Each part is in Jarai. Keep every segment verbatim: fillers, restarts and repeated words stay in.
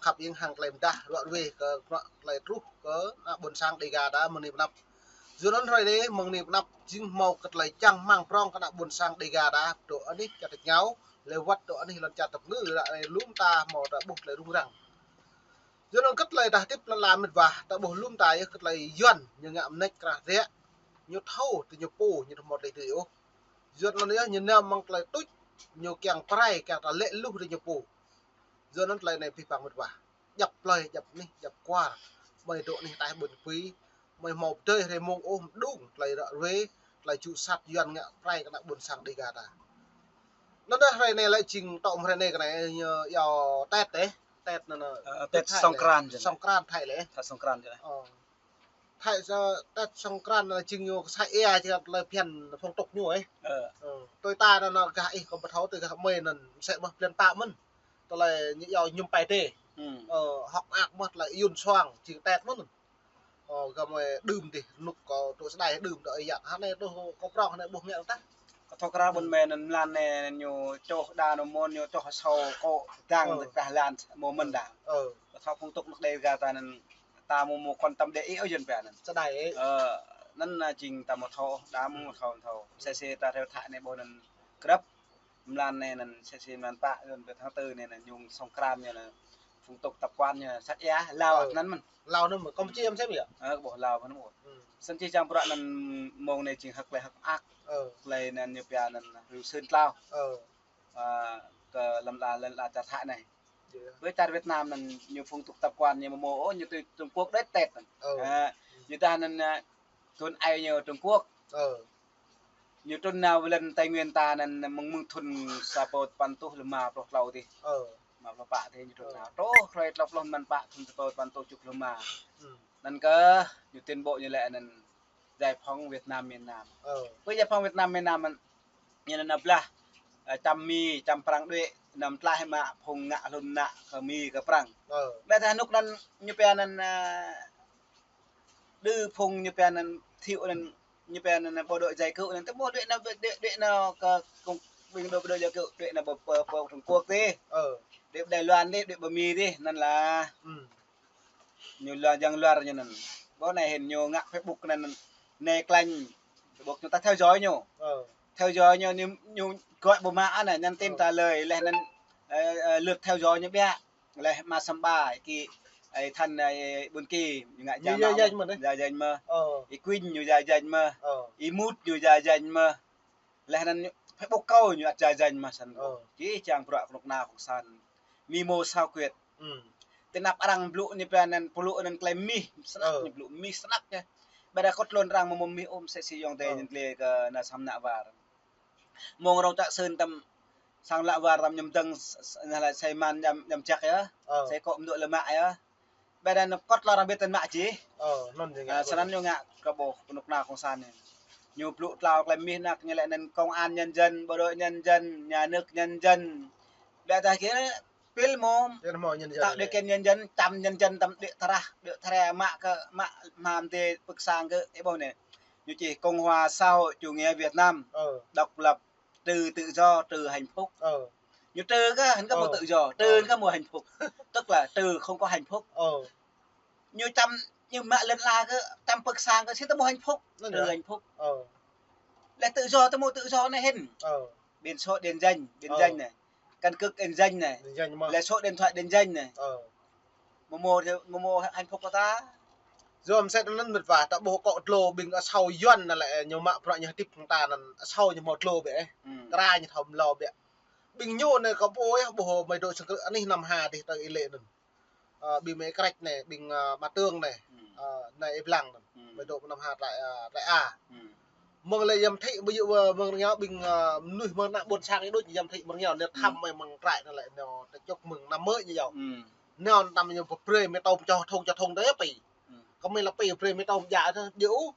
ăp ing hăng tơlơi mơdah ruă ruê kơ tơlơi truh kơ ană ƀôn sang Dega ta mơ̆ng anai pơ anăp. Yua anŭn hrơi anai mơ̆ng anai pơ anăp jing hmâo kơ tơlơi čang rơmang prong kơ ană ƀôn sang Dega ta dŏ anih čar tač rơngiao, lĕ wơ̆t dŏ anih lŏn čar tơpơngư, ră anai lŏm ta hmâo ta ƀuh tơlơi rŭng răng. Yua anŭn kơ tơlơi ta hơdip lŏn la mĕt wa, ta ƀuh lŏm ta yơh kơ tơlơi Yuan ñu ngă mơneč krah rĕ, ñu thâo tơ ñu pô, ñu thâo hmâo tơlơi dưi ôh. Yua anŭn yơh ñu nao mơ̆ng tơlơi tuč, ñu kiăng pơrai, kiăng ta lĕ luh tơ ñu pô. Yua anŭn tơlơi anai pih păng mĕt wa. Djăp plơi, djăp anih, djăp kwar. Mơi dŏ anih ataih ƀôn pui. Mơi hmâo pơdơi hrơi mông ôh mơđung tơlơi ră ruê, tơlơi ju sat Yuan ngă pơrai kơ ană ƀôn sang Dega ta. Anŭn dah hrơi anai lĕ jing tŏm hrơi anai kơ anai, ñu iâu Tết dêh. Tết anŭn, anŭn. Ơ, Tết Tết Thái lĕ. Songkran jing. Songkran Thái lĕ. Tết Songkran jing. Ơ. Thái, ơ, Tết Songkran anŭn jing ñu kơ sa ia jing tơlơi phiăn phong tục ñu ih. Ơ. Ơ. Tui ta anŭn, anŭn gah ih kơ ƀu thâo tui gah mơi anŭn mơsĕ mơ̆ phiăn pă mơ̆n. Tơlơi ñu iâu ñum pai tê. Ơ, hŏk mơak mơ̆ tơlơi yun suang jing Tết mơ̆n. Ơ, gah mơi đưm dih, rơnŭk kơ tŭ sơđai đưm dŏ ih yă. Hă anai tŭ kơ prong hă anai ƀuh ngă tah. Kơ thâo krah ƀôn mơi anŭn mlan anai ñu čoh đa anŭn mơ̆n ñu čoh asâo kŏ dang tơkrah lan mơ̆ mơ̆n đa. Ơ. Kơ thâo phong tục anŭn Dega ta anŭn ta mơ̆ mơ̆ quan tâm đe ih ôh yơn pia anŭn. Sơđai ih. Ơ, anŭn jing ta mơ̆ thâo, đa mơ̆ thâo thâo. Sĕ sĕ ta reo Thái anai ƀuh anŭn krăp. Mlan anai anŭn sĕ sĕ mlan pă, anŭn pơ tháng tư anai anŭn ñu Songkran ñu anŭn phong tục tập quán ñu sat ia, Lao anŭn mơ̆n. Lao anŭn mơ̆n, Campuchia mơ̆n sĕ mơ̆ yă? Ơ, ƀuh Lao anŭn mơ̆n. Săn či čang prăk anŭn mông anai jing hơ̆k lĕ hơ̆k mơak. Ơ. Tơlơi anŭn ñu pia anŭn rêu sưn tlao. Ơ. Ơ, kơ lăm la, lăm la čar Thái anai. Ơ. Ƀơi čar Việt Nam anŭn ñu phong tục tập quán ñu mơ̆ mơ̆ ôh, ñu tui Trung Quốc đôč Tết anŭn. Ơ. Ơ, ñu ta anŭn, ơ, thun ai ñu Trung Quốc. Ơ. Ñu trŭn nao lŏn Tây Nguyên ta anŭn mơ̆ng mơ̆ng thun sa rơbâo tơpăn rơtuh lima pluh klâo dih. Ơ. Lima pluh pă dih ñu trŭn nao. Truh hrơi klâo pluh mơ̆n pă thun sa rơbâo tơpăn rơtuh tơjuh pluh lima. Anŭn kơ ñu tuyên bố ñu lĕ anŭn giải phóng Việt Nam miền Nam. Ơ. Ƀơi giải phóng Việt Nam miền Nam anŭn, ñu anŭn blah, ơ, čăm Mi, čăm Prăng đuaĭ, anăm tlaih mă phung ngă hlŭn nă kơ Mi kơ Prăng. Ơ. Ƀĕ tah rơnŭk anŭn ñu pia anŭn, ơ, đơ phung ñu pia anŭn thiu anŭn, ñu pia anŭn bộ đội giải cứu anŭn, tơ ƀuh đuaĭ nao, đuaĭ, đuaĭ nao kơ kông, ƀing đô, bộ đội giải cứu, đuaĭ nao pơ, pơ, pơ Trung Quốc dih. Ơ. Đuaĭ Đài Loan dih, đuaĭ pơ Mi dih, anŭn lah. Ơ. Ñu luar, yang luar ñu anŭn. Ƀơi anai hĭn ñu ngă Facebook anŭn, anai klĕnh Facebook ñu ta theo dõi ñu. Ơ. Theo dõi ñu, ñu, ñu gọi ƀu mă anai, nhắn tin trả lời, leh anŭn, ơ, ơ, lượt theo dõi ñu biă. Leh mă săm ba, ih Ki, ơ, Thanh, ơ, Ƀun Ki, ñu ngă ñu jang mă, janh mơ̆n dih. Janh mơ̆n. Ơ. Ih Kuing ñu janh mơ̆n. Ơ. Ih Mut ñu janh mơ̆n. Leh anŭn ñu, Facebook kâo ñu ăt janh mơ̆n săn. Ơ. Či čang prăk kơnuk kơna kông san. Mi mô sao quyệt. Ơ. Tơnap arăng blŭ ñu pia anŭn, blŭ anŭn tơlơi mih, snăk ñu blŭ mih snăk ñu. Ƀơi đa kŏt lŏn arăng mơ̆ mơ̆ mih ôm sĕ sĕ yŏng tê ñu tơlơi kơ ană sang ană war. Mơ̆ng rŏng čă sưn tăm sang lă war tăm ñăm dơ̆ng s-, s-, anai lĕ sĕ man ñăm, ñăm čăk yơh. Ơ. Sĕ kŏ mơdŏ lĕ mă yơh. Ƀơi đa anŭn kŏt lŏn arăng ƀiă tơl mă čih. Ơ, anŭn jing ngă. Ơ, snăn ñu ngă kơ ƀuh kơnuk kơna kông san ñu. Ñu blŭ tlao tơlơi mih snăk ñu lĕ anŭn công an nhân dân, bộ đội nhân dân, nhà nước nhân dân. Ƀơi tah kiăng pil mơ̆. Tạo điều kiện nhân dân, čăm nhân dân tăm đuaĭ tơrah, đuaĭ tơrah mă kơ, mă hmam tê pơ̆k sang kơ, ih ƀuh anai. Ñu čih Cộng hòa xã hội chủ nghĩa Việt Nam, ơ, độc lập, trừ tự do, trừ hạnh phúc. Ơ. Ñu trừ kơ, hăn kơ mơ̆ tự do, trừ kơ mơ̆ hạnh phúc. Tức là trừ không có hạnh phúc. Ơ. Ñu čăm, ñu mă lŏn la kơ, čăm pơ̆k sang kơ, sĭt tơ mơ̆ hạnh phúc. Trừ hạnh phúc. Ơ. Lĕ tự do tơ mơ̆ tự do anai hĭn. Ơ. Biển số định danh, định danh anai. Căn cước định danh anai. Định danh mơ̆. Lĕ số điện thoại định danh anai. Ơ. Mơ̆ mơ̆, mơ̆ mơ̆ hạnh phúc kơ ta. Yua mơsĕ anŭn mĕt wa, ta ƀuh kŏ dlô ƀing asâo Yuan anŭn lĕ ñu mă prăk ñu hơdip hăng ta anŭn asâo ñu hmâo dlô ƀĕ. Ơ. Kra ñu thâo mlâo ƀĕ. Ƀing ñu anai kơ ƀuh yơh, ƀuh mơi dŏ sang krư̆ anih Nam Hà dih tơ ih lĕ anŭn. Ơ, ƀing mơi Krĕč anai, ƀing, ơ, Ma Tương anai. Ơ. Ơ, anai ih blang anŭn. Ơ. Mơi dŏ Nam Hà trại, ơ, trại A. Ơ. Mơ̆ng lĕ yăm thĭ, ƀu djơ̆, ơ, mơ̆ng rơngiao ƀing, ơ, mơnuih mơ̆ng ană ƀôn sang ih đôč yăm thĭ mơ̆ng rơngiao, anai thăm mơi mơ̆ng trại anŭn lĕ, anai ta čŏk mơ̆ng năm mới ñu yơh. Ơ. Anai tăm ñu pơbrơi mơi tŏm čŏh thŭng, čŏh thŭng tơ pĭ. Ơ. Kơ mơi lăp pĭ brơi mơi tŏm djă tơ, djơ̆ ôh.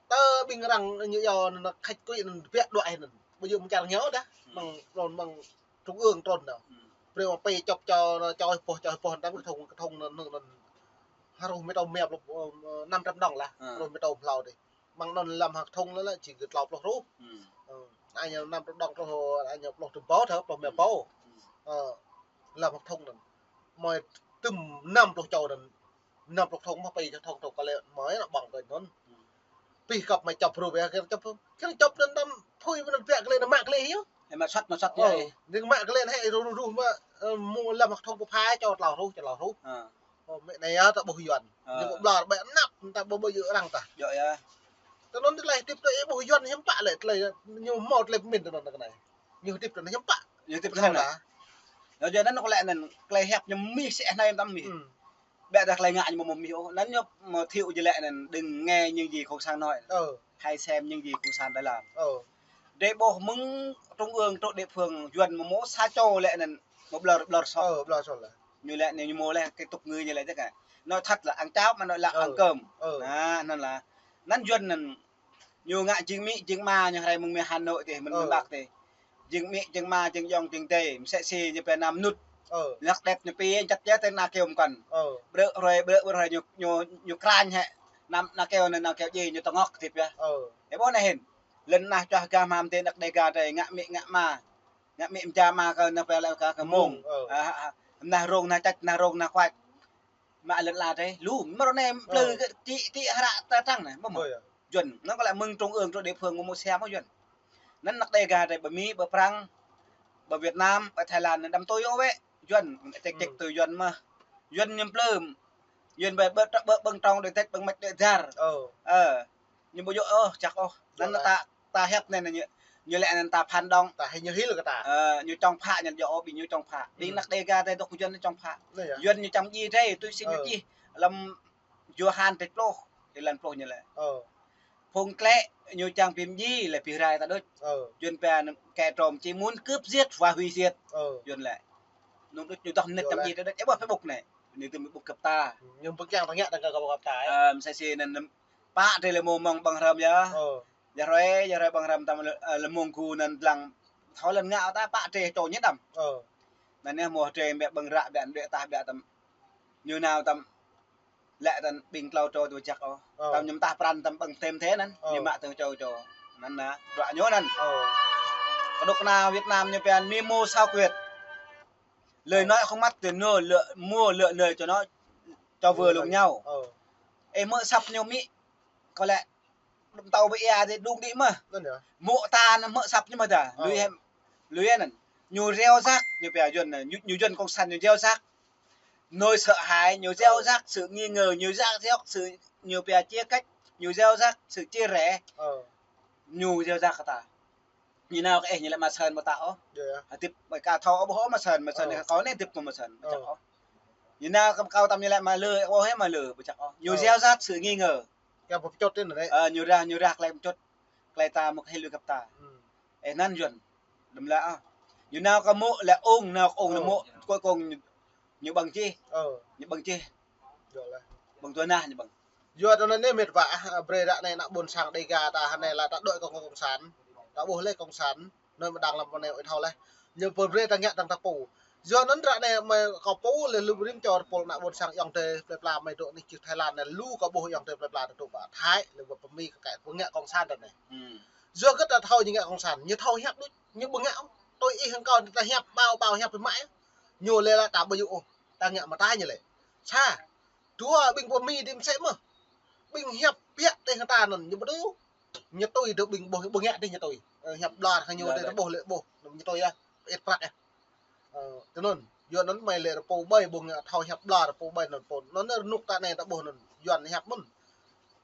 Tơ ƀing arăng ñu yua anŭn khač kuĭ anŭn biă đuaĭ anŭn. Ƀu djơ̆ mơ̆ng čar rơngiao dah. Ơ. Mơ̆ng, mơ̆ng, mơ̆ng trung ương trŭn nao. Ơ. Brơi mơi pĭ čŏp čô, čô boh, čô boh, tăm kơ thŭng, kơ thŭng anŭn, anŭn, anŭn. Hruh mơi tŏm mơ̆ pluh, ơ, năm trăm đồng lah. Ơ. Hruh mơi tŏm hlâo dih. Mơ̆ng anŭn lăm hơ̆k thŭng anŭn lĕ, či kơ tlâo pluh hruh. Ơ. Ơ, anai ñu năm trăm đồng truh, anai ñu pluh trăm ƀâo, thơ pluh mă ƀâo. Ơ. Ơ, lăm hơ̆k thŭng anŭn. Mơi Tơm năm pluh čô anŭn. Năm pluh thŭng mơ̆, pă čô thŭng, thŭng kơ lĕ mơi anŭn ƀơ̆ng kơ anŭn. Pih kăp mơi čŏp rup yơh, kơ čŏp, kơ čŏp anŭn tơm phui mơ̆n biă kơ lĕ anŭn mă kơ lĕ yơh. Ơ, mă sat, mă sat yơh. Ơ, anŭn mă kơ lĕ hĕ ruh ruh ruh mă, ơ, mơ̆ lăm thŭng pơphai čô tlâo ruh, čô tlâo ruh. Ơ. Ơ, mĕ anai yơh ta ƀuh Yuan. Ơ. Ñu ƀu ƀlŏr ƀĕ anăp, ta ƀu ƀu djơ̆ arăng tah. Djơ̆ yơh. Tơ anŭn tơlơi hơdip tơ ih ƀuh Yuan hiư̆m pă lĕ, tơlơi ñu hmâo tơlơi pơmĭn tơ anŭn tơ anai. Ñu hơdip tơ anŭn hiư̆m pă. Ñu hơdip tơ anŭn. Thâo lah. Yua anŭn kơ lĕ anŭn, tơlơi hiăp ñu mih sĕ anai tơm mih. Hm. Ƀĕ dah tơlơi ngă ñu mơ̆ mơ̆ mih ôh. Anŭn ñu mơ̆ thâo djơ̆ lĕ anŭn đừng nghe những gì Cộng sản nói. Ơ. Hãy xem những gì Cộng sản đã làm. Ơ. Dêh ƀuh mơ̆ng trung ương truh địa phương Yuan mơ̆ mơ̆ sa čô lĕ anŭn mơ̆ ƀlŏr, ƀlŏr soh. Ơ, ƀlŏr soh lah. Ñu lĕ anai ñu mơ̆ lĕ cái tục ngữ ñu lĕ chắc à. Nói thật là ăn cháo mà nói lạ ăn cơm. Ơ. Ơ. Anŭn, anŭn lah. Anŭn Yuan anŭn ñu ngă jing amĭ, jing ama ñu hrơi mơ̆ng miền Hà Nội tih, mơ̆ng, ơ, miền Bắc tih. Jing amĭ, jing ama, jing ayŏng, jing adơi, mơsĕ si ñu pơnăm nut. Ơ. Lăk đet ñu pơčăt yơh tơ ană kơyâo mơkăn. Ơ. Brơ̆ hrơi, brơ̆, brơ̆ hrơi ñu, ñu, ñu krăn hĕ. Anăm, ană kơyâo anŭn, ană kơyâo djai ñu tơngŏk hơdip yơh. Ơ. Ơ ƀuh anai hĭn. Lŏn tơnah čuah gah mơ̆ng tơ ană Đêga tih, ngă amĭ, ngă ama. Ngă amĭ mơja ama kơ ană pơ lĕ kơ, kơ mông. Mông, ơ. Ơ, ơ, ơ. Ană rông, ană čăt, ană rông, ană kuăč. Mă lŏn ala tih, lu, mơ̆ ră anai, ơ, plư kơ či, či hră ta trăng anai, mơ̆ mơ̆. Ơ, yơh. Yuan, anŭn kơ lĕ mơ̆ng trung ương truh địa phương mơ̆ mơ̆ siam mơ̆ Yuan. Anŭn ană Đêga tih, ƀơi Mi, ƀơi Prăng, ƀơi Việt Nam, ƀơi Thái Lan, anŭn đăm tui ôh wĕ. Yuan, tĕk tĕk, hm, tui Yuan mơ̆. Yuan ñu plư. Yuan ƀơi, ƀơi, ƀơi, ƀơi trong đơi tĕk, ƀơi mĕč đơi dar. Ơ. Ơ. Ñu ƀu djơ̆ ôh, čăk ôh. Anŭn, yơh, ta, ta hiăp anai, anai ñu, ñu lĕ anŭn ta phản động. Ta hĭ ñu hil kơ ta. Ơ, ñu čŏng phă ñu djơ̆ ôh, ƀing ñu čŏng phă. Ƀing, hm, ană Đêga tih dŏ Yuan ñu čŏng phă. Anai yơh. Yuan ñu čăm djai tih, tui sĭ ñu, ơ, čih. Lăm Yôhan tih pluh, êlan pluh ñu lĕ. Ơ. Phung klĕ ñu čang pim djai lĕ pih rai ta đôč. Ơ. Yuan pia kẻ trộm chỉ muốn cướp giết và hủy diệt. Ơ. Yuan lĕ. Anŭn đôč ñu dŏ anŭn, yơh, čăm lĕ djai ta đôč. Ơ ƀuh Facebook anai. Anai tơm ƀuh gơ̆p ta. Ñu ƀu kiăng ta ngă ta kơ gơ̆p ta, ơ. Ơ, mơsĕ si anŭn pă tih lĕ mơ̆ng ƀơ̆ng hrăm yơh. Ơ. Yơh hrơi, yơh hrơi ƀơ̆ng hrăm tơm lĕ, ơ, lĕ mơ̆ng gu anŭn lăng. Thâo lŏn ngă ta pă tih čô ñu đăm. Ơ. Anŭn anai mơ̆ tih ƀĕ ƀơ̆ng ră ƀĕ anŭn đuaĭ tah ƀĕ tơm. Ñu nao tơm lĕ tơm ƀing tlâo čô tơm ƀu čăk ôh. Ơ. Tơm ñu mơtah pran tơm ƀơ̆ng tơm tơm anŭn. Ơ. Ñu mă tơm čô čô. Anŭn anai, bruă ñu anŭn. Ơ. Kơdŏk ană Việt Nam ñu pia mưu mô xảo quyệt. Lời nói không mắt thì mua lựa, mua lựa lời cho nó, cho vừa lòng nhau. Ơ. Ơ. Ơ, mơ̆ săp ñu mĭ, kơ lĕ đăm tâo ƀơi ia tih đung đĭ mơ̆. Anŭn yơh. Mô̆ ta anŭn mơ̆ săp ñu mơ̆ ta. Ơ. Lui hĕ, lui anŭn. Ñu gieo rắc, ñu pia Yuan anŭn, ñu, ñu Yuan cộng sản ñu gieo rắc. Nỗi sợ hãi, ñu gieo, ơ, rắc sự nghi ngờ, ñu gieo rắc sự, ñu pia chia cách, ñu gieo rắc sự chia rẽ. Ơ. Ñu gieo rắc kơ ta. Ñu nao kơ ih ñu lĕ mă sơ̆n mơ̆ ta ôh. Yơh, yơh. Hơdip ƀơi ka thâo ôh ƀuh ôh mă sơ̆n, mă sơ̆n, ơ, kâo anai hơdip mơ̆ mă sơ̆n, ơ, čăk ôh. Ñu nao kơ kâo tơm ñu lĕ mă lơ, ôh hĕ mă lơ, ƀu čăk ôh. Ñu, ơ, gieo rắc sự nghi ngờ. Kơ pơčŭt anŭn lĕ. Ơ, ñu ră, ñu ră tơlơi pơčŭt, tơlơi ta mơ̆ hil lui gơ̆p ta. Hm. Ơ, anŭn Yuan. Đăm lă ôh. Ñu nao kơ mô̆ lĕ ung, nao kơ ung lĕ, ơ, mô̆, cuối cùng ñu, ñu ƀơ̆ng čih. Ơ. Ñu ƀơ̆ng čih. Yơh lah. Ƀơ̆ng tui anai ñu ƀơ̆ng. Yua tơ anŭn anai mĕt wa, ah, brơi ră anai ană ƀôn sang Đêga ta hơnai lah ta đuaĭ kơ cộng sản. Ta ƀuh lĕ cộng sản. Anŭn mơ̆ đang lăm pơ anai ih thâo leh. Ñu pơbrơi ta ngă tơ̆ng ta pô. Yua anŭn ră anai mơi kâo pô lĕ lu rĭm čô pô ană ƀôn sang ayŏng adơi plơi pla mơi dŏ anih čư̆ Thái Lan anai lu kâo ƀuh ayŏng adơi plơi pla ta dŏ pơ Thái lĕ pơ Mi kơ kĕ pơngă cộng sản ta anai. Hm. Yua kơ ta thâo ñu ngă cộng sản, ñu thâo hiăp đôč, ñu ƀu ngă ôh. Tui ih hăng kâo ta hiăp, ƀâo, ƀâo hiăp pơmă. Ñu lĕ lah ta ƀu djơ̆ ôh. Ta ngă mơta ñu lĕ. Sa. Dua ƀing pơ Mi tih mơsĕ mơ̆. Ƀing hiăp biă tơ̆ng ta anŭn, ñu ƀu djơ̆. Ñu tui tơ ƀing ƀuh, ƀuh ngă tih ñu tui. Ơ, hiăp ƀlŏr hăng ñu tih ta ƀuh lĕ ƀuh, ñu tui yơh. Pơit prăk yơh. Ơ, tơ anŭn, yua anŭn mơi lĕ rơpô ƀai ƀuh ngă thâo hiăp ƀlŏr, rơpô ƀai anŭn pô. Anŭn rơnŭk ta anai ta ƀuh anŭn, Yuan hiăp mơ̆n.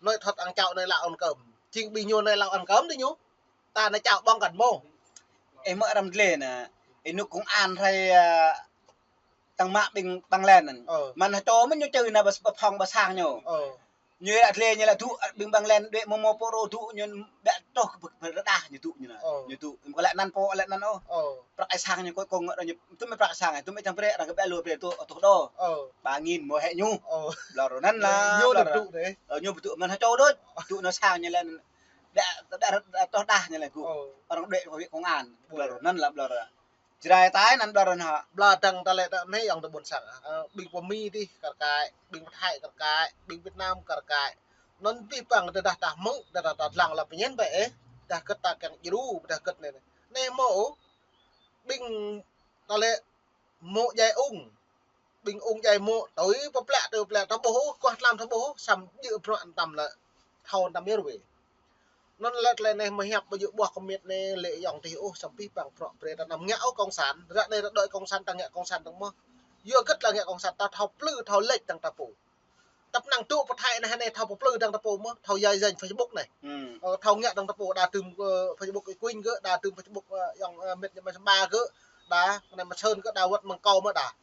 Nói thật ăn cháo anai lăp ăn cơm. Jing ƀing ñu anai lăp ăn cơm tih ñu. Ta anai čao ƀơ̆ng kăn mơ̆. Ơ mơ̆ răm dlê anai. Ơ anŭn công an hrơi, ơ, tăng mă ƀing ƀăng len anŭn. Ơ. Mơ̆n hơčô mơ̆n ñu čư anai ƀơ, ƀơ phòng ƀơ sang ñu. Ơ. Ñu ră dlê ñu lăp dŏ, ƀing ƀăng len đuaĭ mơ̆ mơ̆ pô rô dŏ ñu ƀĕ truh pơ, pơ rơđah ñu dŏ ñu anai. Ơ. Ñu dŏ, kơ lĕ anăn pô, lĕ anăn ôh. Ơ. Prăk ai sang ñu kôi kông ñu, tŭ mĕ prăk ai sang, tŭ mĕ čang brơi, arăng kơ ƀĕ lu brơi tŭ, tŭ đô. Ơ. Ba nghìn mơ̆ hĕ ñu. Ơ. Ƀlŏr anŭn lah, ñu ƀlŏr. Dŏ dih. Ơ, ñu dŏ mơ̆n hơčô đôč. Dŏ anai sang ñu lĕ. Ƀĕ, ƀĕ, ƀĕ, tŏh đah ñu lĕ gŭ. Ơ. Arăng đuaĭ kơ wĭ công an. Ơ. Ƀlŏr anŭn lah, ƀlŏr. Jrai tai anŭn ƀlŏr anŭn hă. Ƀlŏr dơ̆ng ta lĕ ta anai ayŏng adơi ƀôn sang. Ơ, ƀing pơ Mi tih kar kaĭ, ƀing pơ Thái kar kaĭ, ƀing Việt Nam kar kaĭ. Anŭn tih păng tơdah ta hmư̆, tơdah ta, ta lăng lăp pơñen ƀĕ, ơ. Tơdah kơ ta kiăng djru, tơdah kơ anai. Anai mơ̆ ôh. Ƀing ta lĕ mô̆ djai ung. ƀing ung djai mơ̆, tui pơplă, tui pơplă, ta ƀuh ôh, kuah tlam ta ƀuh ôh, samơ̆ djơ̆ bruă anăm tăm lĕ, thâo anăm yơr wĕ. Anŭn lĕ tơlơi anai mơhiăp ƀu djơ̆ ƀuh kơ met anai lĕ ayŏng adơi ôh, samơ̆ pih păng bruă brơi ta anăm ngă ôh cộng sản, ră anai ră đuaĭ cộng sản ta ngă cộng sản dơ̆ng mơ̆. Yua hơget lĕ ngă cộng sản ta thâo plư, thâo lĕč dơ̆ng ta pô. Tăp năng tŭ pơthai anai anai thâo pơplư dơ̆ng ta pô mơ̆, thâo yai danh Facebook anai. Ơ, thâo ngă dơ̆ng ta pô, đa tơm, ơ, Facebook Y Quynh gơ̆, đa tơm Facebook, ơ, ayŏng, ơ, met ñu mă sơmba gơ̆, đa, anai mă Sơn gơ̆, đa wơ̆t mơ̆ng kâo mơ̆ đa.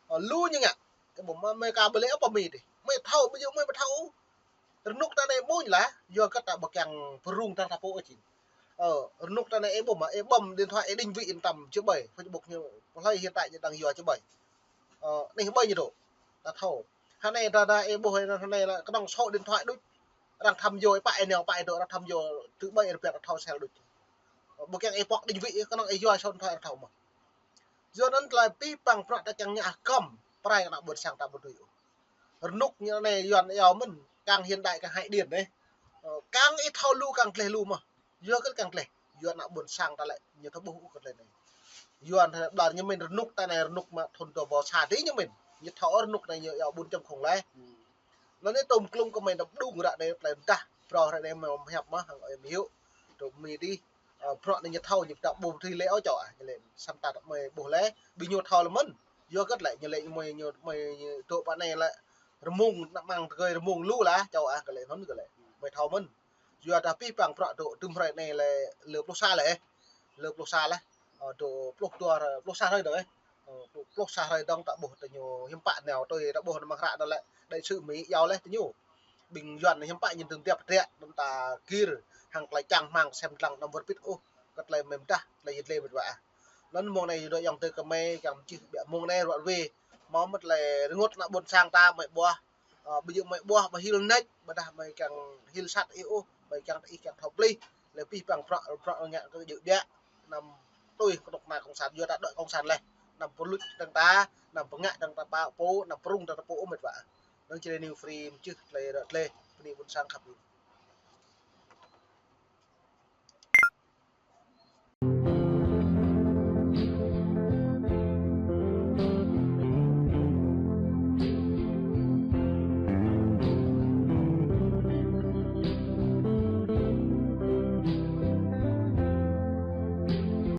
Ơ, lu ñu ngă. Kơ ƀuh mơ̆, mơi ka ƀu lĕ ôh pơ Mi dih. Mơi thâo, ƀu djơ̆ mơi ƀu thâo. Rơnŭk ta anai ƀuñ lah, yua kơ ta ƀu kiăng pơrŭng dơ̆ng ta pô ôh čin. Ơ, rơnŭk ta anai ih ƀuh mơ̆, ih bấm điện thoại ih định vị anăm tăm čơƀai, Facebook ñu, hlơi hiện tại ñu đang yua čơƀai. Ơ, anai ƀai ñu dŏ. Ta thâo. Hơnai ta, ta ih ƀuh hơnai lĕ kơnơ̆ng số điện thoại đôč. Arăng thăm yua ih pă ih nao pă ih dŏ, arăng thăm yua tơ ƀai ih rơpiăt ta thâo sel đôč. Ơ, ƀu kiăng ih pŏk định vị, kơnơ̆ng ih yua số điện thoại arăng thâo mơ̆. Yua anŭn tơlơi pih păng bruă ta kiăng ngă kơ̆m, pơrai kơ ană ƀôn sang ta ƀu tui ôh. Rơnŭk ñu anai Yuan iâu mơ̆n, kăng hiện đại kăng hại điên anai. Ơ, kăng ih thâo lu kăng gleh lu mơ̆. Yua hơget kăng gleh. Yua ană ƀôn sang ta lĕ, ñu thâo ƀuh ôh kơ tơlơi anai. Yua anai ƀlŏr ñu mĭn rơnŭk ta anai rơnŭk mă thun dua rơbâo sa dih ñu mĭn. Ñu thâo ôh rơnŭk anai ñu iâu bốn chấm không lĕ. Anŭn anai tơm klŭng kơ mơi đăm đung ră anai tơlơi dah. Bruă ră anai mơi hiăp mơ̆, hăng ơi mơi hyu. Tơm Mi dih. Ơ, bruă anai ñu thâo, ñu pơtă ƀu thâo lĕ ôh čô ah, ñu lĕ samơ̆ ta mơi ƀuh lĕ, ƀing ñu thâo lĕ mơ̆n. Yua hơget lĕ, ñu lĕ mơi ñu, mơi ñu dŏ pơ anai lĕ, rơmung, ană mơ̆ng tơgơi rơmung lu lah, čô ah, kơ lĕ anŭn kơ lĕ. Mơi thâo mơ̆n. Yua dah pih păng bruă dŏ tơm hrơi anai lĕ, lơ pluh sa lĕ. Lơ pluh sa lĕ. Ơ, dŏ pluh dua, pluh sa hrơi dơ̆ng, ơ. Ơ, pluh sa hrơi dơ̆ng ta ƀuh tơ ñu hiư̆m pă nao, tui ta ƀuh anŭn mơ̆ng hră anŭn lĕ, đại sứ Mi iâu lĕ tơ ñu. Ƀing Yuan anai hiư̆m pă ñu dơ̆ng tiăp tiăp, anŭn ta gir, hăng tơlơi čang hmang sem lăng anăm wơr bĭt ôh, kơ tơlơi mơ̆ng dah, tơlơi yit lĕ mĕt wa. Anŭn mông anai dŏ ayŏng adơi kơ mơi, kiăng mơčih biă mông anai ruă wĕ, mơ̆ mơ̆ tơlơi rơngot ană ƀôn sang ta mơi ƀuh, ơ, ƀu djơ̆ mơi ƀuh, ƀu hil nĕč, ƀôdah mơi kiăng hil sat ih ôh, mơi kiăng ih kiăng thâo plih, lĕ pih păng bruă, bruă ngă kơ djơ̆ biă, anăm tui kơnuk kơna cộng sản, yua ta đuaĭ cộng sản lĕ, anăm pơluč dơ̆ng ta, anăm pơngă dơ̆ng ta pô, anăm pơrŭng dơ̆ng ta pô ôh mĕt wa. Anŭn Jrai New Free mơčih tơlơi ră tơlơi, bơni ƀôn sang khăp.